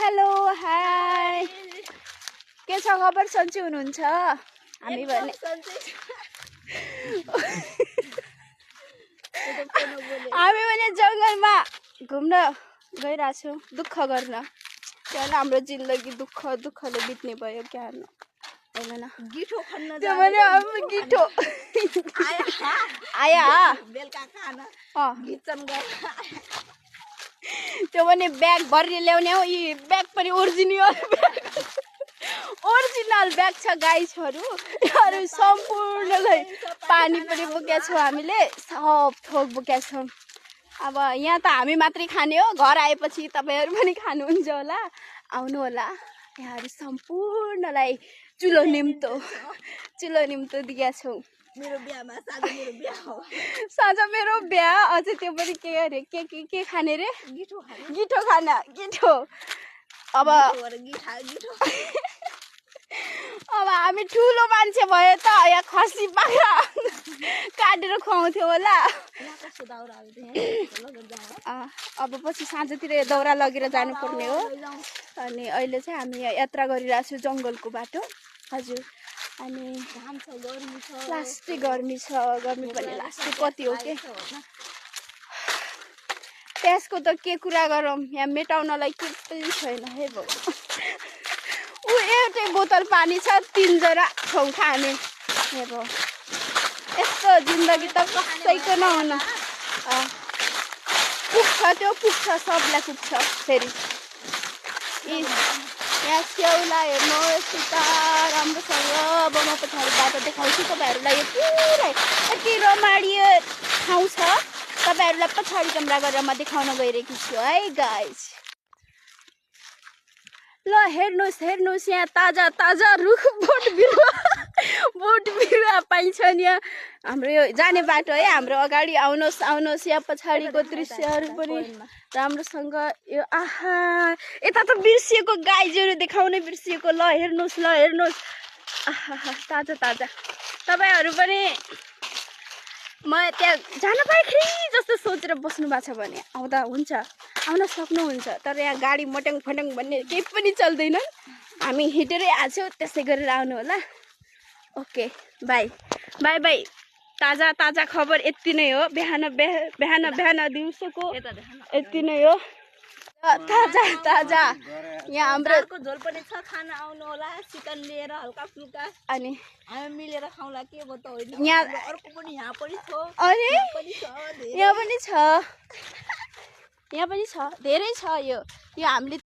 hello hi के छ खबर सन्चै हुनुहुन्छ हामी भने हामी भने जंगलमा घुम्न गइराछौं दुःख गर्न त्यहाँ हाम्रो जिन्दगी दुःखले बित्ने भयो क्या हैन गिठो खन्न त्यो भने हाम्रो गिठो आया बेलका खान गिचन गर्न त्यो भने ब्याग भरि ल्याउने हो यी ब्याग पनि ओरिजिनल ब्याग छ गाइसहरु यहरू सम्पूर्णलाई पानी पनि बोकेका छौं हामीले सब थोक बोकेका छौं अब यहाँ त हामी मात्रै खाने हो घर आएपछि तपाईहरु पनि खानुहुन्छ होला आउनु होला यहाँहरु सम्पूर्णलाई चुलो निम्तो दिएका छौं मेरो बिहामा साँझ मेरो बिहा अझै त्यो पनि के अरे के खाने रे गिठो खाना अब अब हामी ठुलो मान्छे भयो त यहाँ खसी बाख्रा काटेर खुवाउँथ्यो होला अब पछि साँझतिर दाउरा लगेर जानुपर्ने हो अनि अहिले चाहिँ हामी यात्रा गरिरहेछौँ जंगलको बाटो हजुर अनि लास्टै गर्मी पनि लास्टै कति हो के त्यसको त के कुरा गरौँ यहाँ मेटाउनलाई के पनि छैन हे भगवान उ एउटै बोतल पानी छ 3 जना छौं खाने हे भगवान यस्तो जिन्दगी त कसैको नहुनु पुग्छ सबलाई पुग्छ फेरि यहाँ स्याउला हेर्नुहोस् यता राम्रोसँग अब म पछाडि बाटो देखाउँछु तपाईहरुलाई यो पुरै यति रमाणीय ठाउँ छ तपाईहरुलाई पछाडि क्यामेरा गरेर म देखाउन गइरहेकी छु है गाइस ल हेर्नुहोस् यहाँ ताजा रुख बोट बिरुवा पाइन्छ नि हाम्रो यो जाने बाटो है हाम्रो अगाडि आउनुहोस् यहाँ पछाडिको दृश्यहरु पनि राम्रोसँग यो आहा यता त बिर्सिएको गाईजहरु देखाउनै बिर्सिएको ल हेर्नुहोस् आहा ताजा तपाईहरु पनि म त्यहाँ जान पाएँ जस्तो सोचेर बस्नु भएको छ भने आउँदा हुन्छ आउन सक्नुहुन्छ तर यहाँ गाडी मट्याङ फट्याङ भन्ने केही पनि चल्दैन हामी हिँडेरै आछौँ त्यसै गरेर आउनु होला ओके बाई ताजा खबर यति नै हो बिहान दिउँसोको यति नै हो ताजा यहाँ हाम्रो झोल पनि छ खाना आउनु होला चिकन लिएर हल्का फुल्का अनि हामी मिलेर खाउँला के हो त होइन यहाँ अर्को पनि यहाँ पनि छ अनि यहाँ पनि छ धेरै छ यो हामीले